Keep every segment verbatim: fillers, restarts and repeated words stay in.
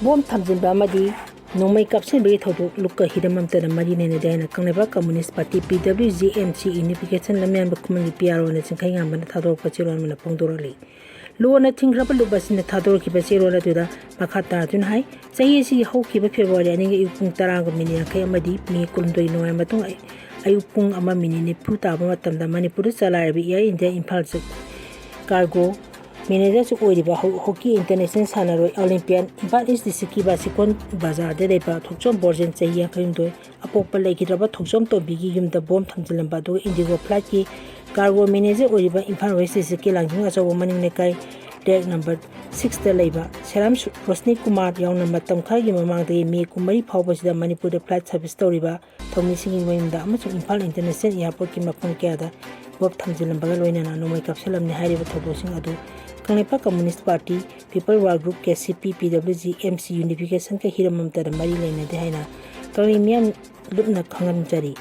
Bomb ꯊꯝꯖꯤꯟꯕ ꯑꯃꯗꯤ ꯅꯣꯡꯃꯩ ꯀꯥꯞꯁꯤꯟꯕꯒꯤ ꯊꯧꯗꯣꯛ ꯂꯨꯞꯀ ꯍꯤꯔꯝ ꯑꯃꯠꯇꯅ ꯃꯔꯤ ꯂꯩꯅꯗꯦ ꯍꯥꯏꯅ Kangleipak communist party, P W G M C, unification ꯂꯝꯌꯥꯟꯕ ꯈꯨꯃꯟꯒꯤ P R O ꯅ ꯆꯤꯡꯈꯩꯉꯥꯟꯕꯅ ꯊꯥꯗꯣꯔꯛꯄ ꯆꯦꯔꯣꯜ ꯑꯃꯅ ꯐꯣꯡꯗꯣꯔꯛꯂꯤ꯫ ꯂꯣꯟꯅ ꯊꯤꯡꯈ꯭ꯔꯕ ꯂꯨꯞ ꯑꯁꯤꯅ ꯊꯥꯗꯣꯔꯛꯈꯤꯕ ꯆꯦꯔꯣꯜ ꯑꯗꯨꯗ ꯃꯈꯥ ꯇꯥꯗꯨꯅ ꯍꯥꯏ, ꯆꯍꯤ ꯑꯁꯤꯒꯤ ꯍꯧꯈꯤꯕ ꯐꯦꯕ꯭ꯔꯨꯋꯥꯔꯤ ꯑꯅꯤꯒꯤ ꯑꯌꯨꯛ ꯄꯨꯡ ꯇꯔꯥꯒ ꯃꯤꯅꯤꯠ ꯌꯥꯡꯈꯩ ꯑꯃꯗꯤ ꯃꯦ ꯀꯨꯟꯍꯨꯝꯗꯣꯏ ꯅꯣꯡꯌꯥꯏ ꯃꯇꯨꯡ ꯑꯌꯨꯛ ꯄꯨꯡ ꯑꯃ ꯃꯤꯅꯤꯠ ꯅꯤꯐꯨ ꯇꯥꯕ ꯃꯇꯝꯗ ꯃꯅꯤꯄꯨꯔꯗ ꯆꯂꯥꯏꯔꯤꯕ Air India ꯏꯝꯐꯥꯜ ꯀꯥꯔꯒꯣ ꯃꯦꯅꯦꯖꯔꯁꯨ ꯑꯣꯏꯔꯤꯕ ꯍꯣ-, ꯍꯣꯀꯤ ꯏꯟꯇꯔꯅꯦꯁꯅꯦꯜ ꯁꯥꯟꯅꯔꯣꯏ ꯑꯣꯂꯤꯝꯄꯤꯌꯥꯟ ꯏꯝꯐꯥꯜ ꯏꯁ ꯗꯤꯁꯇ꯭ꯔꯤꯛꯀꯤ ꯕꯥꯁꯤꯈꯣꯟ ꯕꯖꯥꯔꯗ ꯂꯩꯕ ꯊꯣꯛꯆꯣꯝ ꯕꯣꯔꯖꯦꯟ ꯆꯍꯤ ꯌꯥꯡꯈꯩꯍꯨꯝꯗꯣꯏ ꯑꯄꯣꯛꯄ ꯂꯩꯈꯤꯗ꯭ꯔꯕ ꯊꯣꯛꯆꯣꯝ ꯇꯣꯝꯕꯤꯒꯤ ꯌꯨꯝꯗ ꯕꯣꯝ ꯊꯝꯖꯤꯜꯂꯝꯕ ꯑꯗꯨꯒ ꯏꯟꯗꯤꯒꯣ ꯐ꯭ꯂꯥꯏꯠꯀꯤ ꯀꯥꯔꯒꯣ ꯃꯦꯅꯦꯖꯔ ꯑꯣꯏꯔꯤꯕ ꯏꯝꯐꯥꯜ ꯋꯦꯁ ꯗꯤꯁꯇ꯭ꯔꯤꯛꯀꯤ ꯂꯥꯡꯖꯤꯡ ꯑꯆꯧꯕ ꯃꯅꯤꯡ ꯂꯩꯀꯥꯏ ꯇ꯭ꯔꯦꯛ ꯅꯝꯕꯔ ꯁꯤꯛꯁꯇ ꯂꯩꯕ ꯁꯦꯔꯥꯝ ꯁꯨ-, ꯔꯣꯁꯅꯤ ꯀꯨꯃꯥꯔ ꯌꯥꯎꯅ ꯃꯇꯝ ꯈꯔꯒꯤ ꯃꯃꯥꯡꯗꯒꯤ ꯃꯦ ꯀꯨꯟꯃꯔꯤ ꯐꯥꯎꯕꯁꯤꯗ ꯃꯅꯤꯄꯨꯔꯗ ꯐ꯭ꯂꯥꯏꯠ ꯁꯥꯔꯚꯤꯁ ꯇꯧꯔꯤꯕ ꯊꯧꯃꯤꯁꯤꯡꯒꯤ ꯃꯌꯨꯝꯗ ꯑꯃꯁꯨꯡ ꯏꯝꯐꯥꯜ ꯏꯟꯇꯔꯅꯦꯁꯅꯦꯜ ꯑꯦꯌꯥꯔꯄꯣꯔꯠꯀꯤ ꯃꯐꯝ ꯀꯌꯥꯗ ꯕꯣꯝ ꯊꯝꯖꯤꯜꯂꯝꯕꯒ ꯂꯣꯏꯅꯅ ꯅꯣꯡꯃꯩ ꯀꯥꯞꯁꯤꯜꯂꯝꯅꯤ꯫ ꯍꯥꯏꯔꯤꯕ ꯊꯧꯗꯣꯛꯁꯤꯡ ꯑꯗꯨ Kangleipak communist party, people's war group, K C P, P W G M C ꯌꯨꯅꯤꯐꯤꯀꯦꯁꯟꯒ ꯍꯤꯔꯝ ꯑꯃꯠꯇꯗ ꯃꯔꯤ ꯂꯩꯅꯗꯦ ꯍꯥꯏꯅ ꯀꯪꯂꯩ ꯃꯤꯌꯥꯝ ꯂꯨꯞꯅ ꯈꯪꯍꯟꯖꯔꯤ꯫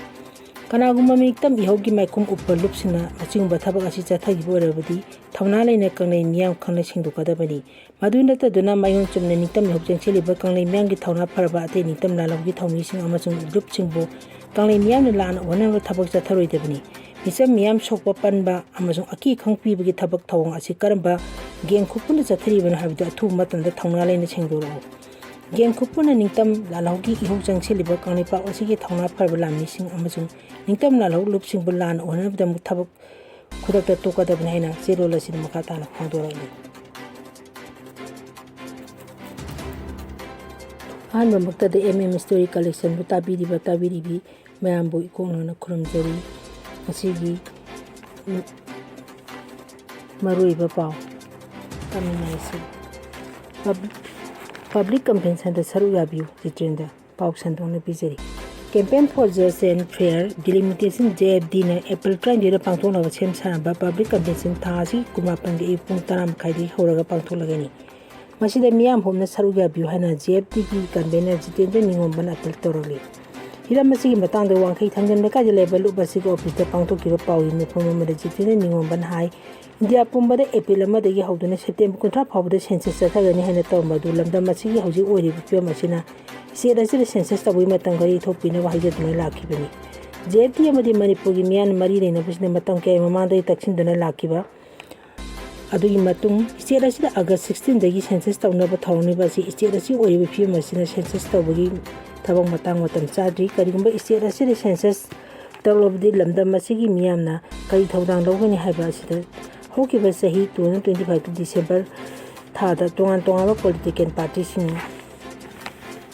ꯀꯅꯥꯒꯨꯝꯕ ꯃꯤꯀꯇꯝ ꯏꯍꯧꯒꯤ ꯃꯥꯏꯈꯨꯝ ꯎꯞꯄ ꯂꯨꯞꯁꯤꯡꯅ ꯑꯁꯤꯒꯨꯝꯕ ꯊꯕꯛ ꯑꯁꯤ ꯆꯠꯊꯈꯤꯕ ꯑꯣꯏꯔꯕꯗꯤ ꯊꯧꯅꯥ ꯂꯩꯅ ꯀꯪꯂꯩ ꯃꯤꯌꯥꯝ ꯈꯪꯅ ꯁꯦꯡꯗꯣꯛꯀꯗꯕꯅꯤ꯫ ꯃꯗꯨ ꯅꯠꯇꯗꯨꯅ ꯃꯥꯏꯑꯣꯟ ꯆꯨꯝꯅ ꯅꯤꯡꯇꯝ ꯏꯍꯧ ꯆꯪꯁꯤꯜꯂꯤꯕ ꯀꯪꯂꯩ ꯃꯤꯌꯥꯝꯒꯤ ꯊꯧꯅꯥ ꯐꯔꯕ ꯑꯇꯩ ꯅꯤꯡꯇꯝ ꯂꯥꯜꯍꯧꯒꯤ ꯊꯧꯃꯤꯁꯤꯡ ꯑꯃꯁꯨꯡ ꯂꯨꯞꯁꯤꯡꯕꯨ ꯀꯪꯂꯩ ꯃꯤꯌꯥꯝꯅ ꯂꯥꯟꯅ ꯑꯣꯟꯅꯅꯕ ꯊꯕꯛ ꯆꯠꯊꯔꯣꯏꯗꯕꯅꯤ꯫ ꯃꯤꯆꯝ ꯃꯤꯌꯥꯝ ꯁꯣꯛꯄ ꯄꯟꯕ ꯑꯃꯁꯨꯡ ꯑꯀꯤ ꯑꯈꯪ ꯄꯤꯕꯒꯤ ꯊꯕꯛ ꯊꯧꯑꯣꯡ ꯑꯁꯤ ꯀꯔꯝꯕ ꯒꯦꯡ ꯈꯨꯄꯨꯅ ꯆꯠꯊꯔꯤꯕꯅꯣ ꯍꯥꯏꯕꯗꯨ ꯑꯊꯨꯕ ꯃꯇꯝꯗ ꯊꯧꯅꯥ ꯂꯩꯅ ꯁꯦꯡꯗꯣꯔꯛꯎ꯫ ꯒꯦꯡ ꯈꯨꯄꯨꯅ ꯅꯤꯡꯇꯝ ꯂꯥꯜꯍꯧꯒꯤ ꯏꯍꯧ ꯆꯪꯁꯤꯜꯂꯤꯕ ꯀꯪꯂꯩꯄꯥꯛ ꯑꯁꯤꯒꯤ ꯊꯧꯅꯥ ꯐꯔꯕ ꯂꯥꯟꯃꯤꯁꯤꯡ ꯑꯃꯁꯨꯡ ꯅꯤꯡꯇꯝ ꯂꯥꯜꯍꯧ ꯂꯨꯞꯁꯤꯡꯕꯨ ꯂꯥꯟꯅ ꯑꯣꯟꯅꯅꯕꯒꯤꯗꯃꯛ ꯊꯕꯛ ꯈꯨꯗꯛꯇ ꯇꯣꯛꯀꯗꯕꯅꯤ ꯍꯥꯏꯅ ꯆꯦꯔꯣꯜ ꯑꯁꯤꯗ ꯃꯈꯥ ꯇꯥꯅ ꯐꯣꯡꯗꯣꯔꯛꯂꯤ꯫ ꯑꯍꯥꯟꯕꯃꯛꯇꯗ M M Story Collectionꯕꯨ ꯇꯥꯕꯤꯔꯤꯕ ꯇꯥꯕꯤꯔꯤꯕꯤ ꯃꯌꯥꯝꯕꯨ ꯏꯀꯣꯛꯅꯅ ꯈꯨꯔꯨꯝꯖꯔꯤ꯫ ꯉꯁꯤꯒꯤ ꯃꯔꯨꯑꯣꯏꯕ ꯄꯥꯎ ꯇꯥꯃꯤꯟꯅꯔꯁꯤ꯫ ꯄꯕ꯭ꯂꯤꯛ, ꯄꯕ꯭ꯂꯤꯛ ꯀꯟꯚꯦꯟꯁꯟꯗ ꯁꯔꯨꯛ ꯌꯥꯕꯤꯌꯨ, ꯖꯤꯇꯦꯟꯗ꯭ꯔ꯫ ꯄꯥꯎ ꯁꯟꯗꯣꯛꯅ ꯄꯤꯖꯔꯤ꯫ Campaign for Justice and Fair Delimitation, J F D ꯅ April ꯇꯔꯥꯅꯤꯊꯣꯏꯗ ꯄꯥꯡꯊꯣꯛꯅꯕ ꯁꯦꯝ ꯁꯥꯔꯝꯕ ꯄꯕ꯭ꯂꯤꯛ ꯀꯟꯚꯦꯟꯁꯟ ꯊꯥ ꯑꯁꯤꯒꯤ ꯀꯨꯟꯃꯥꯄꯟꯒꯤ ꯑꯌꯨꯛ ꯄꯨꯡ ꯇꯔꯥ ꯃꯈꯥꯏꯗꯒꯤ ꯍꯧꯔꯒ ꯄꯥꯡꯊꯣꯛꯂꯒꯅꯤ꯫ ꯃꯁꯤꯗ ꯃꯤꯌꯥꯝ ꯄꯨꯝꯅ ꯁꯔꯨꯛ ꯌꯥꯕꯤꯌꯨ ꯍꯥꯏꯅ J F D ꯒꯤ ꯀꯟꯚꯦꯅꯔ ꯖꯤꯇꯦꯟꯗ꯭ꯔ ꯅꯤꯉꯣꯝꯕꯅ ꯑꯥꯄꯤꯜ ꯇꯧꯔꯛꯂꯤ꯫ ꯍꯤꯔꯝ ꯑꯁꯤꯒꯤ ꯃꯇꯥꯡꯗ ꯋꯥꯡꯈꯩ ꯊꯥꯡꯖꯝ ꯂꯩꯀꯥꯏꯗ ꯂꯩꯕ ꯂꯨꯞ ꯑꯁꯤꯒꯤ ꯑꯣꯐꯤꯁꯇ ꯄꯥꯡꯊꯣꯛꯈꯤꯕ ꯄꯥꯎꯒꯤ ꯃꯤꯐꯝ ꯑꯃꯗ ꯖꯤꯇꯦꯟꯗ꯭ꯔ ꯅꯤꯉꯣꯝꯕꯅ ꯍꯥꯏ, ꯏꯟꯗꯤꯌꯥ ꯄꯨꯝꯕꯗ ꯑꯦꯄ꯭ꯔꯤꯜ ꯑꯃꯗꯒꯤ ꯍꯧꯗꯨꯅ ꯁꯦꯞꯇꯦꯝꯕꯔ ꯀꯨꯟꯊ꯭ꯔꯥ ꯐꯥꯎꯕꯗ ꯁꯦꯟꯁꯁ ꯆꯠꯊꯒꯅꯤ ꯍꯥꯏꯅ ꯇꯧꯔꯝꯕ ꯑꯗꯨ ꯂꯝꯗꯝ ꯑꯁꯤꯒꯤ ꯍꯧꯖꯤꯛ ꯑꯣꯏꯔꯤꯕ ꯐꯤꯕꯝ ꯑꯁꯤꯅ ꯁ꯭ꯇꯦꯠ ꯑꯁꯤꯗ ꯁꯦꯟꯁꯁ ꯇꯧꯕꯒꯤ ꯃꯇꯝ ꯈꯔ ꯌꯩꯊꯣꯛꯄꯤꯅꯕ ꯍꯥꯏꯖꯗꯨꯅ ꯂꯥꯛꯈꯤꯕꯅꯤ꯫ ꯖꯦ ꯑꯦꯐ ꯇꯤ ꯑꯃꯗꯤ ꯃꯅꯤꯄꯨꯔꯒꯤ ꯃꯤꯌꯥꯝꯅ ꯃꯔꯤ ꯂꯩꯅꯕꯁꯤꯡꯅ ꯃꯇꯝ ꯀꯌꯥꯒꯤ ꯃꯃꯥꯡꯗꯒꯤ ꯇꯛꯁꯤꯟꯗꯨꯅ ꯂꯥꯛꯈꯤꯕ ꯑꯗꯨꯒꯤ ꯃꯇꯨꯡ ꯁ꯭ꯇꯦꯠ ꯑꯁꯤꯗ ꯑꯥꯒꯁ ꯁꯤꯛꯁꯇꯤꯟꯗꯒꯤ ꯁꯦꯟꯁꯁ ꯇꯧꯅꯕ ꯊꯧꯔꯝꯂꯤꯕ ꯑꯁꯤ ꯁ꯭ꯇꯦꯠ ꯑꯁꯤ ꯑꯣꯏꯔꯤꯕ ꯐꯤꯕꯝ ꯑꯁꯤꯅ ꯁꯦꯟꯁꯁ ꯇꯧꯕꯒꯤ ꯊꯕꯛ ꯃꯇꯥꯡ ꯃꯇꯝ ꯆꯥꯗ꯭ꯔꯤ꯫ ꯀꯔꯤꯒꯨꯝꯕ ꯁ꯭ꯇꯦꯠ ꯑꯁꯤꯗ ꯁꯦꯟꯁꯁ ꯇꯧꯔꯕꯗꯤ ꯂꯝꯗꯝ ꯑꯁꯤꯒꯤ ꯃꯤꯌꯥꯝꯅ ꯀꯔꯤ ꯊꯧꯗꯥꯡ ꯂꯧꯒꯅꯤ ꯍꯥꯏꯕ ꯑꯁꯤꯗ ꯍꯧꯈꯤꯕ ꯆꯍꯤ two thousand twenty five December ꯊꯥꯗ ꯇꯣꯉꯥꯟ ꯇꯣꯉꯥꯟꯕ ꯄꯣꯂꯤꯇꯤꯀꯦꯜ ꯄꯥꯔꯇꯤꯁꯤꯡ,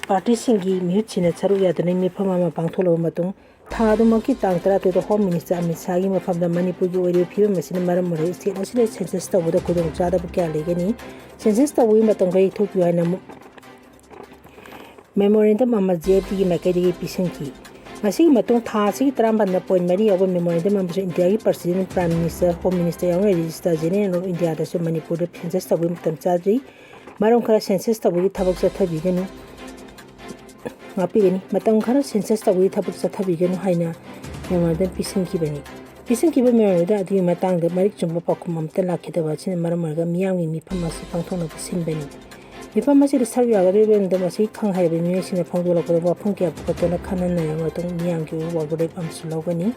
ꯄꯥꯔꯇꯤꯁꯤꯡꯒꯤ ꯃꯤꯍꯨꯠꯁꯤꯡꯅ ꯁꯔꯨꯛ ꯌꯥꯗꯨꯅ ꯃꯤꯐꯝ ꯑꯃ ꯄꯥꯡꯊꯣꯛꯂꯕ ꯃꯇꯨꯡ, ꯊꯥ ꯑꯗꯨꯃꯛꯀꯤ ꯇꯥꯡ ꯇꯔꯥꯇꯔꯦꯠꯇ ꯍꯣꯝ ꯃꯤꯅꯤꯁꯇꯔ ꯑꯃꯤꯠ ꯁꯥꯍꯒꯤ ꯃꯐꯝꯗ ꯃꯅꯤꯄꯨꯔꯒꯤ ꯑꯣꯏꯔꯤꯕ ꯐꯤꯕꯝ ꯑꯁꯤꯅ ꯃꯔꯝ ꯑꯣꯏꯔꯒ ꯁ꯭ꯇꯦꯠ ꯑꯁꯤꯗ ꯁꯦꯟꯁꯁ ꯇꯧꯕꯗ ꯈꯨꯗꯣꯡꯆꯥꯗꯕ ꯀꯌꯥ ꯂꯩꯒꯅꯤ, ꯁꯦꯟꯁꯁ ꯇꯧꯕꯒꯤ ꯃꯇꯝ ꯈꯔ ꯌꯩꯊꯣꯛꯄꯤꯌꯨ ꯍꯥꯏꯅ ꯃꯦꯃꯣꯔꯦꯟꯗꯝ ꯑꯃ ꯖꯦ ꯑꯦꯐ ꯇꯤꯒꯤ ꯃꯥꯏꯀꯩꯗꯒꯤ ꯄꯤꯁꯤꯟꯈꯤ꯫ ꯃꯁꯤꯒꯤ ꯃꯇꯨꯡ ꯊꯥ ꯑꯁꯤꯒꯤ ꯇꯔꯥꯃꯥꯄꯟꯗ ꯄꯣꯏꯟ ꯃꯔꯤ ꯌꯥꯎꯕ ꯃꯦꯃꯣꯔꯦꯟꯗꯝ ꯑꯃꯁꯨ ꯏꯟꯗꯤꯌꯥꯒꯤ president, prime minister, home minister ꯌꯥꯎꯅ ꯔꯦꯖꯤꯁꯇ꯭ꯔꯥꯔ ꯖꯦꯅꯔꯦꯜ ꯑꯣꯐ ꯏꯟꯗꯤꯌꯥꯗꯁꯨ ꯃꯅꯤꯄꯨꯔꯗ ꯁꯦꯟꯁꯁ ꯇꯧꯕꯒꯤ ꯃꯇꯝ ꯆꯥꯗ꯭ꯔꯤ, ꯃꯔꯝ ꯈꯔ ꯁꯦꯟꯁꯁ ꯇꯧꯕꯒꯤ ꯊꯕꯛ ꯆꯠꯊꯕꯤꯒꯅꯨ, ꯉꯥꯛꯄꯤꯒꯅꯤ꯫ ꯃꯇꯝ ꯈꯔ ꯁꯦꯟꯁꯁ ꯇꯧꯕꯒꯤ ꯊꯕꯛ ꯆꯠꯊꯕꯤꯒꯅꯨ ꯍꯥꯏꯅ ꯃꯦꯃꯣꯔꯦꯟꯗꯝ ꯄꯤꯁꯤꯟꯈꯤꯕꯅꯤ꯫ ꯄꯤꯁꯤꯟꯈꯤꯕ ꯃꯦꯃꯣꯔꯦꯟꯗꯝ ꯑꯗꯨꯒꯤ ꯃꯇꯥꯡꯗ ꯃꯔꯤꯛ ꯆꯨꯝꯕ ꯄꯥꯎꯈꯨꯝ ꯑꯃꯠꯇ ꯂꯥꯛꯈꯤꯗꯕ ꯑꯁꯤꯅ ꯃꯔꯝ ꯑꯣꯏꯔꯒ ꯃꯤꯌꯥꯝꯒꯤ ꯃꯤꯐꯝ ꯑꯁꯤ ꯄꯥꯡꯊꯣꯛꯅꯕ ꯁꯤꯟꯕꯅꯤ꯫ ꯃꯤꯐꯝ ꯑꯁꯤꯗ ꯁꯔꯨꯛ ꯌꯥꯒꯗꯧꯔꯤꯕ ꯂꯝꯗꯝ ꯑꯁꯤꯒꯤ ꯈꯪ ꯍꯩꯔꯕ ꯃꯤꯑꯣꯏꯁꯤꯡꯅ ꯐꯣꯡꯗꯣꯛꯂꯛꯄꯗ ꯋꯥꯐꯝ ꯀꯌꯥ ꯄꯨꯈꯠꯇꯨꯅ ꯈꯟꯅ ꯅꯩꯅꯔꯕ ꯃꯇꯨꯡ ꯃꯤꯌꯥꯝꯒꯤ ꯑꯣꯏꯕ ꯋꯥꯔꯦꯞ ꯑꯃꯁꯨ ꯂꯧꯒꯅꯤ꯫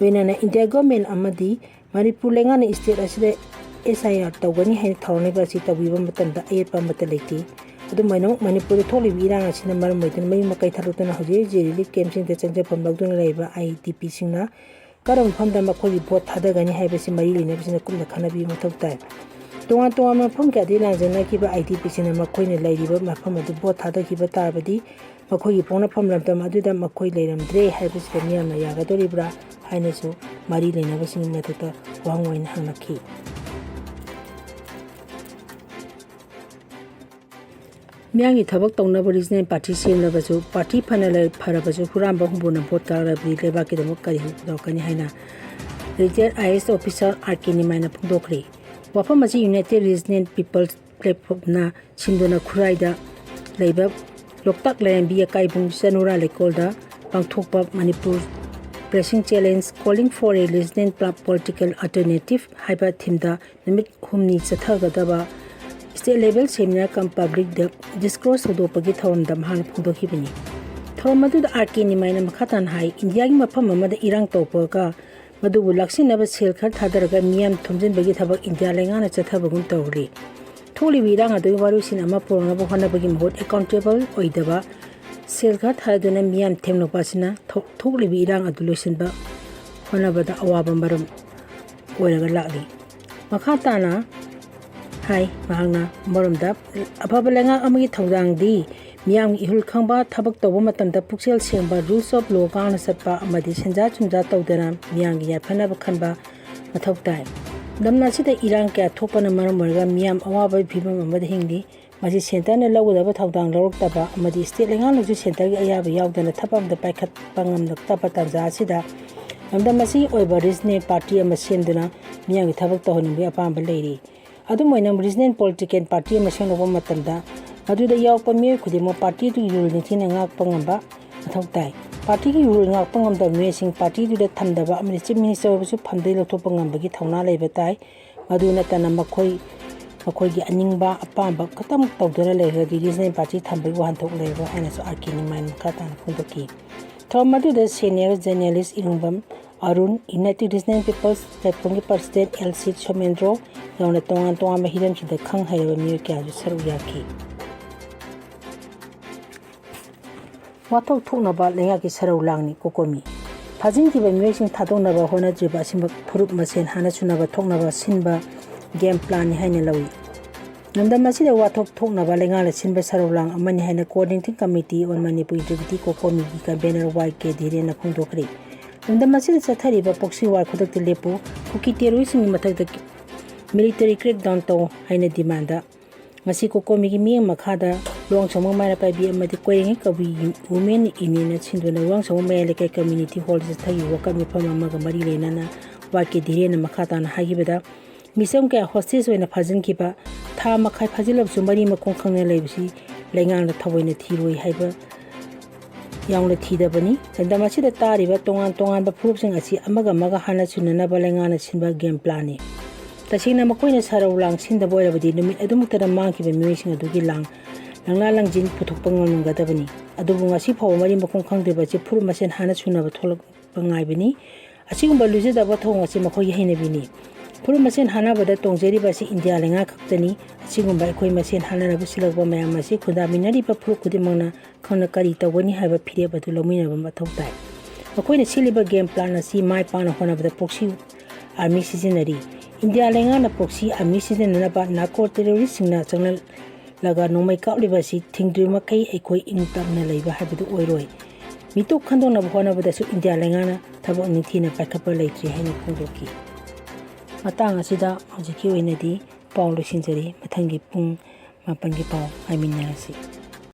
ꯂꯣꯏꯅꯅ ꯏꯟꯗꯤꯌꯥ ꯒꯣꯔꯃꯦꯟ ꯑꯃꯗꯤ ꯃꯅꯤꯄꯨꯔ ꯂꯩꯉꯥꯛꯅ ꯁ꯭ꯇꯦꯠ ꯑꯁꯤꯗ ꯑꯦꯁ ꯑꯥꯏ ꯑꯥꯔ ꯇꯧꯒꯅꯤ ꯍꯥꯏꯅ ꯊꯧꯔꯝꯂꯤꯕ ꯑꯁꯤ ꯇꯧꯕꯤꯕ ꯃꯇꯝꯗ ꯑꯌꯦꯠꯄ ꯑꯃꯠꯇ ꯂꯩꯇꯦ꯫ ꯑꯗꯨꯝ ꯑꯣꯏꯅꯃꯛ ꯃꯅꯤꯄꯨꯔꯗ ꯊꯣꯛꯂꯤꯕ ꯏꯔꯥꯡ ꯑꯁꯤꯅ ꯃꯔꯝ ꯑꯣꯏꯗꯨꯅ ꯃꯌꯨꯝ ꯃꯀꯩ ꯊꯥꯗꯣꯛꯇꯨꯅ ꯍꯧꯖꯤꯛ ꯍꯧꯖꯤꯛ ꯔꯤꯂꯤꯐ ꯀꯦꯝꯞꯁꯤꯡꯗ ꯆꯪꯖꯐꯝ ꯂꯧꯗꯨꯅ ꯂꯩꯔꯤꯕ ꯑꯥꯏ ꯗꯤ ꯄꯤꯁꯤꯡꯅ ꯀꯔꯝꯕ ꯃꯐꯝꯗ ꯃꯈꯣꯏꯒꯤ ꯚꯣꯠ ꯊꯥꯗꯒꯅꯤ ꯍꯥꯏꯕꯁꯤ ꯃꯔꯤ ꯂꯩꯅꯕꯁꯤꯡꯅ ꯀꯨꯞꯅ ꯈꯟꯅꯕꯤꯕ ꯃꯊꯧ ꯇꯥꯏ꯫ ꯇꯣꯉꯥꯟ ꯇꯣꯉꯥꯟꯕ ꯃꯐꯝ ꯀꯌꯥꯗꯒꯤ ꯂꯥꯡꯖꯅꯈꯤꯕ ꯑꯥꯏ ꯗꯤ ꯄꯤꯁꯤꯡꯅ ꯃꯈꯣꯏꯅ ꯂꯩꯔꯤꯕ ꯃꯐꯝ ꯑꯗꯨ ꯚꯣꯠ ꯊꯥꯗꯈꯤꯕ ꯇꯥꯔꯕꯗꯤ ꯃꯈꯣꯏꯒꯤ ꯄꯣꯛꯅꯐꯝ ꯂꯝꯗꯝ ꯑꯗꯨꯗ ꯃꯈꯣꯏ ꯂꯩꯔꯝꯗ꯭ꯔꯦ ꯍꯥꯏꯕꯁꯤꯗ ꯃꯤꯌꯥꯝꯅ ꯌꯥꯒꯗꯧꯔꯤꯕ꯭ꯔꯥ ꯍꯥꯏꯅꯁꯨ ꯃꯔꯤ ꯂꯩꯅꯕꯁꯤꯡꯒꯤ ꯃꯊꯛꯇ ꯋꯥꯍꯪ ꯑꯣꯏꯅ ꯍꯪꯂꯛꯈꯤ꯫ ꯃꯤꯌꯥꯝꯒꯤ ꯊꯕꯛ ꯇꯧꯅꯕ ꯔꯤꯖꯅꯦꯜ ꯄꯥꯔꯇꯤ ꯁꯦꯝꯂꯕꯁꯨ, ꯄꯥꯔꯇꯤ ꯐꯅ ꯂꯩ-, ꯐꯔꯕꯁꯨ ꯍꯨꯔꯥꯟꯕ ꯍꯨꯝꯕꯨꯅ ꯚꯣꯠ ꯀꯥꯔꯕꯗꯤ ꯂꯩꯕꯥꯛꯀꯤꯗꯃꯛ ꯀꯔꯤ ꯇꯧꯔꯛꯀꯅꯤ ꯍꯥꯏꯅ retired I A S officer R K ꯅꯤꯃꯥꯏꯅ ꯐꯣꯡꯗꯣꯛꯈ꯭ꯔꯦ꯫ ꯋꯥꯐꯝ ꯑꯁꯤ ꯌꯨꯅꯥꯏꯇꯦꯗ ꯔꯤꯖꯅꯦꯜ ꯄꯤꯄꯜꯁ ꯄ꯭ꯂꯦꯠꯐꯣꯝꯅ ꯁꯤꯟꯗꯨꯅ ꯈꯨꯔꯥꯏꯗ ꯂꯩꯕ ꯂꯣꯛꯇꯥꯛ ꯂꯥꯏꯔꯦꯝꯕꯤ ꯑꯀꯥꯏꯕꯨꯡ ꯆꯅꯨꯔꯥ ꯂꯩꯀꯣꯜꯗ ꯄꯥꯡꯊꯣꯛꯄ Manipur Pressing Challenge, Calling for a Regional Political Alternative ꯍꯥꯏꯕ ꯊꯤꯝꯗ ꯅꯨꯃꯤꯠ ꯍꯨꯝꯅꯤ ꯆꯠꯊꯒꯗꯕ state level seminar cum public discourse ꯍꯧꯗꯣꯛꯄꯒꯤ ꯊꯧꯔꯝꯗ ꯃꯍꯥꯛꯅ ꯐꯣꯡꯗꯣꯛꯈꯤꯕꯅꯤ꯫ ꯊꯧꯔꯝ ꯑꯗꯨꯗ ꯑꯥꯔ ꯀꯦ ꯅꯤꯃꯥꯏꯅ ꯃꯈꯥ ꯇꯥꯅ ꯍꯥꯏ, ꯏꯟꯗꯤꯌꯥꯒꯤ ꯃꯐꯝ ꯑꯃꯗ ꯏꯔꯥꯡ ꯇꯧꯕꯒ ꯃꯗꯨꯕꯨ ꯂꯥꯛꯁꯤꯟꯅꯕ ꯁꯦꯜ ꯈꯔ ꯊꯥꯗꯔꯒ ꯃꯤꯌꯥꯝ ꯊꯣꯝꯖꯤꯟꯕꯒꯤ ꯊꯕꯛ ꯏꯟꯗꯤꯌꯥ ꯂꯩꯉꯥꯛꯅ ꯆꯠꯊꯕꯒꯨꯝ ꯇꯧꯔꯤ꯫ ꯊꯣꯛꯂꯤꯕ ꯏꯔꯥꯡ ꯑꯗꯨꯒꯤ ꯋꯥꯔꯣꯏꯁꯤꯟ ꯑꯃ ꯄꯨꯔꯛꯅꯕ ꯍꯣꯠꯅꯕꯒꯤ ꯃꯍꯨꯠ, accountable ꯑꯣꯏꯗꯕ ꯁꯦꯜ ꯈꯔ ꯊꯥꯗꯗꯨꯅ ꯃꯤꯌꯥꯝ ꯊꯦꯝꯂꯛꯄ ꯑꯁꯤꯅ ꯊꯣꯛ-, ꯊꯣꯛꯂꯤꯕ ꯏꯔꯥꯡ ꯑꯗꯨ ꯂꯣꯏꯁꯤꯟꯕ ꯍꯣꯠꯅꯕꯗ ꯑꯋꯥꯕ ꯃꯔꯝ ꯑꯣꯏꯔꯒ ꯂꯥꯛꯂꯤ꯫ ꯃꯈꯥ ꯇꯥꯅ ꯍꯥꯏ ꯃꯍꯥꯛꯅ, ꯑꯃꯔꯣꯝꯗ ꯑꯐꯕ ꯂꯩꯉꯥꯛ ꯑꯃꯒꯤ ꯊꯧꯗꯥꯡꯗꯤ ꯃꯤꯌꯥꯝꯒꯤ ꯏꯍꯨꯜ ꯈꯪꯕ, ꯊꯕꯛ ꯇꯧꯕ ꯃꯇꯝꯗ ꯄꯨꯛꯆꯦꯜ ꯁꯦꯡꯕ, rules of law ꯉꯥꯛꯅ ꯆꯠꯄ ꯑꯃꯗꯤ ꯁꯦꯟꯖꯥ ꯊꯨꯝꯖꯥ ꯇꯧꯗꯅ ꯃꯤꯌꯥꯝꯒꯤ ꯌꯥꯏꯐꯅꯕ ꯈꯟꯕ ꯃꯊꯧ ꯇꯥꯏ꯫ ꯂꯝꯗꯝ ꯑꯁꯤꯗ ꯏꯔꯥꯡ ꯀꯌꯥ ꯊꯣꯛꯄꯅ ꯃꯔꯝ ꯑꯣꯏꯔꯒ ꯃꯤꯌꯥꯝ ꯑꯋꯥꯕꯒꯤ ꯐꯤꯕꯝ ꯑꯃꯗ ꯍꯤꯡꯂꯤ꯫ ꯃꯁꯤ centreꯅ ꯂꯧꯒꯗꯕ ꯊꯧꯗꯥꯡ ꯂꯧꯔꯛꯇꯕ ꯑꯃꯗꯤ state ꯂꯩꯉꯥꯛꯅꯁꯨ centreꯒꯤ ꯑꯌꯥꯕ ꯌꯥꯎꯗꯅ ꯊꯕꯛ ꯑꯃꯗ ꯄꯥꯏꯈꯠꯄ ꯉꯝꯂꯛꯇꯕ ꯇꯥꯟꯖꯥ ꯑꯁꯤꯗ ꯂꯝꯗꯝ ꯑꯁꯤꯒꯤ ꯑꯣꯏꯕ regional party ꯑꯃ ꯁꯦꯝꯗꯨꯅ ꯃꯤꯌꯥꯝꯒꯤ ꯊꯕꯛ ꯇꯧꯍꯟꯅꯤꯡꯕꯒꯤ ꯑꯄꯥꯝꯕ ꯂꯩꯔꯤ꯫ ꯑꯗꯨꯝ ꯑꯣꯏꯅ regional political party ꯑꯃ ꯁꯦꯝꯂꯛꯄ ꯃꯇꯝꯗ ꯃꯗꯨꯗ ꯌꯥꯎꯔꯛꯄ ꯃꯤꯑꯣꯏ ꯈꯨꯗꯤꯡꯃꯛ party ꯑꯗꯨꯒꯤ rule ꯅꯤꯡꯊꯤꯅ ꯉꯥꯛꯄ ꯉꯝꯕ ꯃꯊꯧ ꯇꯥꯏ꯫ Partyꯒꯤ rule ꯉꯥꯛꯄ ꯉꯝꯗꯕ ꯃꯤꯑꯣꯏꯁꯤꯡ party ꯑꯗꯨꯗ ꯊꯝꯗꯕ ꯑꯃꯗꯤ chief minister ꯑꯣꯏꯕꯁꯨ ꯐꯝꯗꯒꯤ ꯂꯧꯊꯣꯛꯄ ꯉꯝꯕꯒꯤ ꯊꯧꯅꯥ ꯂꯩꯕ ꯇꯥꯏ꯫ ꯃꯗꯨ ꯅꯠꯇꯅ ꯃꯈꯣꯏ ꯃꯈꯣꯏꯒꯤ ꯑꯅꯤꯡꯕ ꯑꯄꯥꯝꯕ ꯈꯛꯇꯃꯛ ꯇꯧꯗꯨꯅ ꯂꯩꯔꯒꯗꯤ regional party ꯊꯝꯕꯒꯤ ꯋꯥꯍꯟꯊꯣꯛ ꯂꯩꯔꯔꯣꯏ ꯍꯥꯏꯅꯁꯨ ꯑꯥꯔ ꯀꯦ ꯅꯤꯃꯥꯏꯅ ꯃꯈꯥ ꯇꯥꯅ ꯐꯣꯡꯗꯣꯛꯈꯤ꯫ ꯊꯧꯔꯝ ꯑꯗꯨꯗ senior journalist Irungbam Arun, United Regional People's Platformꯒꯤ president ꯑꯦꯜ ꯁꯤ ꯁꯣꯃꯦꯟꯗ꯭ꯔꯣ ꯌꯥꯎꯅ ꯇꯣꯉꯥꯟ ꯇꯣꯉꯥꯟꯕ ꯍꯤꯔꯝꯁꯤꯡꯗ ꯈꯪ ꯍꯩꯔꯕ ꯃꯤꯑꯣꯏ ꯀꯌꯥꯁꯨ ꯁꯔꯨꯛ ꯌꯥꯈꯤ꯫ ꯋꯥꯊꯣꯛ ꯊꯣꯛꯅꯕ ꯂꯩꯉꯥꯛꯀꯤ ꯁꯔꯧ ꯂꯥꯡꯅꯤ ꯀꯣꯀꯣꯃꯤ꯫ ꯐꯥꯖꯤꯟꯈꯤꯕ ꯃꯤꯑꯣꯏꯁꯤꯡ ꯊꯥꯗꯣꯛꯅꯕ ꯍꯣꯠꯅꯗ꯭ꯔꯤꯕ ꯑꯁꯤꯃꯛ ꯐꯨꯔꯨꯞ ꯃꯁꯦꯟ ꯍꯥꯟꯅ ꯁꯨꯅꯕ ꯊꯣꯛꯅꯕ ꯁꯤꯟꯕ game planꯅꯤ ꯍꯥꯏꯅ ꯂꯧꯏ꯫ ꯂꯝꯗꯝ ꯑꯁꯤꯗ ꯋꯥꯊꯣꯛ ꯊꯣꯛꯅꯕ ꯂꯩꯉꯥꯛꯅ ꯁꯤꯟꯕ ꯁꯔꯧ ꯂꯥꯡ ꯑꯃꯅꯤ ꯍꯥꯏꯅ Coordinating Committee on Manipur Integrity ꯀꯣꯀꯣꯃꯤꯒꯤ convener ꯋꯥꯏ ꯀꯦ ꯙꯤꯔꯦꯟꯅ ꯐꯣꯡꯗꯣꯛꯈ꯭ꯔꯦ꯫ ꯂꯝꯗꯝ ꯑꯁꯤꯗ ꯆꯠꯊꯔꯤꯕ proxy war ꯈꯨꯗꯛꯇ ꯂꯦꯞꯄꯨ, ꯀꯨꯀꯤ terroristꯁꯤꯡꯒꯤ ꯃꯊꯛꯇ military crackdown ꯇꯧ ꯍꯥꯏꯅ demandꯗ ꯉꯁꯤ ꯀꯣꯀꯣꯃꯤꯒꯤ ꯃꯤꯠꯌꯦꯡ ꯃꯈꯥꯗ ꯂꯨꯋꯥꯡ ꯁꯪꯕꯝ ꯃꯩꯔꯥ ꯄꯥꯏꯕꯤ ꯑꯃꯗꯤ ꯀꯣꯏꯔꯦꯡꯒꯩ ꯀꯕꯨꯏ Women Unionꯅ ꯁꯤꯟꯗꯨꯅ ꯂꯨꯋꯥꯡ ꯁꯪꯕꯝ ꯃꯌꯥꯏ ꯂꯩꯀꯥꯏ community hallꯗ ꯆꯠꯊꯈꯤꯕ ꯋꯥꯀꯠ ꯃꯤꯐꯝ ꯑꯃꯒ ꯃꯔꯤ ꯂꯩꯅꯅ ꯋꯥꯏ ꯀꯦ ꯙꯤꯔꯦꯟꯅ ꯃꯈꯥ ꯇꯥꯅ ꯍꯥꯏꯈꯤꯕꯗ, ꯃꯤꯆꯝ ꯀꯌꯥ hostage ꯑꯣꯏꯅ ꯐꯥꯖꯤꯟꯈꯤꯕ, ꯊꯥ ꯃꯈꯥꯏ ꯐꯥꯖꯤꯜꯂꯕꯁꯨ ꯃꯔꯤ ꯃꯈꯣꯡ ꯈꯪꯗꯅ ꯂꯩꯕꯁꯤ ꯂꯩꯉꯥꯛꯅ ꯊꯑꯣꯏꯅ ꯊꯤꯔꯣꯏ ꯍꯥꯏꯕ ꯌꯥꯎꯅ ꯊꯤꯗꯕꯅꯤ꯫ ꯂꯝꯗꯝ ꯑꯁꯤꯗ ꯇꯥꯔꯤꯕ ꯇꯣꯉꯥꯟ ꯇꯣꯉꯥꯟꯕ ꯐꯨꯔꯨꯞꯁꯤꯡ ꯑꯁꯤ ꯑꯃꯒ ꯑꯃꯒ ꯍꯥꯟꯅ ꯁꯨꯅꯅꯕ ꯂꯩꯉꯥꯛꯅ ꯁꯤꯟꯕ game planꯅꯤ꯫ ꯇꯁꯦꯡꯅ ꯃꯈꯣꯏꯅ ꯁꯔꯧ ꯂꯥꯡ ꯁꯤꯟꯗꯕ ꯑꯣꯏꯔꯕꯗꯤ ꯅꯨꯃꯤꯠ ꯑꯗꯨꯃꯛꯇꯗ ꯃꯥꯡꯈꯤꯕ ꯃꯤꯑꯣꯏꯁꯤꯡ ꯑꯗꯨꯒꯤ ꯂꯥꯡ ꯂꯪꯂꯥ ꯂꯪꯖꯤꯟ ꯄꯨꯊꯣꯛꯄ ꯉꯝꯂꯝꯒꯗꯕꯅꯤ꯫ ꯑꯗꯨꯕꯨ ꯉꯁꯤ ꯐꯥꯎꯕ ꯃꯔꯤ ꯃꯈꯣꯡ ꯈꯪꯗ꯭ꯔꯤꯕ ꯑꯁꯤ ꯐꯨꯔꯨꯞ ꯃꯁꯦꯟ ꯍꯥꯟꯅ ꯁꯨꯅꯕ ꯊꯣꯛꯂꯛꯄ ꯉꯥꯏꯕꯅꯤ꯫ ꯑꯁꯤꯒꯨꯝꯕ ꯂꯨꯖꯗꯕ ꯊꯧꯑꯣꯡ ꯑꯁꯤ ꯃꯈꯣꯏꯒꯤ ꯍꯩꯅꯕꯤꯅꯤ꯫ ꯐꯨꯔꯨꯞ ꯃꯁꯦꯟ ꯍꯥꯠꯅꯕꯗ ꯇꯣꯡꯖꯔꯤꯕ ꯑꯁꯤ ꯏꯟꯗꯤꯌꯥ ꯂꯩꯉꯥꯛ ꯈꯛꯇꯅꯤ꯫ ꯑꯁꯤꯒꯨꯝꯕ ꯑꯩꯈꯣꯏ ꯃꯁꯦꯟ ꯍꯥꯠꯅꯅꯕ ꯁꯤꯜꯂꯛꯄ ꯃꯌꯥꯝ ꯑꯁꯤ ꯈꯨꯟꯗꯥꯃꯤꯟꯅꯔꯤꯕ ꯐꯨꯔꯨꯞ ꯈꯨꯗꯤꯡꯃꯛꯅ ꯈꯪꯅ ꯀꯔꯤ ꯇꯧꯒꯅꯤ ꯍꯥꯏꯕ ꯐꯤꯔꯦꯞ ꯑꯗꯨ ꯂꯧꯃꯤꯟꯅꯕ ꯃꯊꯧ ꯇꯥꯏ꯫ ꯃꯈꯣꯏꯅ ꯁꯤꯜꯂꯤꯕ game plan ꯑꯁꯤ ꯃꯥꯏ ꯄꯥꯛꯅ ꯍꯣꯠꯅꯕꯗ proxy army ꯁꯤꯖꯤꯟꯅꯔꯤ꯫ ꯏꯟꯗꯤꯌꯥ ꯂꯩꯉꯥꯛꯅ proxy army ꯁꯤꯖꯤꯟꯅꯅꯕ narco terroristꯁꯤꯡꯅ ꯆꯪꯂꯛꯂꯒ ꯅꯣꯡꯃꯩ ꯀꯥꯞꯂꯤꯕ ꯑꯁꯤ ꯊꯤꯡꯗ꯭ꯔꯤꯕ ꯃꯈꯩ ꯑꯩꯈꯣꯏ ꯏꯪ ꯇꯞꯅ ꯂꯩꯕ ꯍꯥꯏꯕꯗꯨ ꯑꯣꯏꯔꯣꯏ꯫ ꯃꯤꯇꯣꯞ ꯈꯟꯗꯣꯛꯅꯕ ꯍꯣꯠꯅꯕꯗꯁꯨ ꯏꯟꯗꯤꯌꯥ ꯂꯩꯉꯥꯛꯅ ꯊꯕꯛ ꯅꯤꯡꯊꯤꯅ ꯄꯥꯏꯈꯠꯄ ꯂꯩꯇ꯭ꯔꯤ ꯍꯥꯏꯅ ꯐꯣꯡꯗꯣꯛꯈꯤ꯫ ꯃꯇꯥꯡ ꯑꯁꯤꯗ ꯍꯧꯖꯤꯛꯀꯤ ꯑꯣꯏꯅꯗꯤ ꯄꯥꯎ ꯂꯣꯏꯁꯤꯟꯖꯔꯤ꯫ ꯃꯊꯪꯒꯤ ꯄꯨꯡ ꯃꯥꯄꯟꯒꯤ ꯄꯥꯎ ꯉꯥꯏꯃꯤꯟꯅꯔꯁꯤ꯫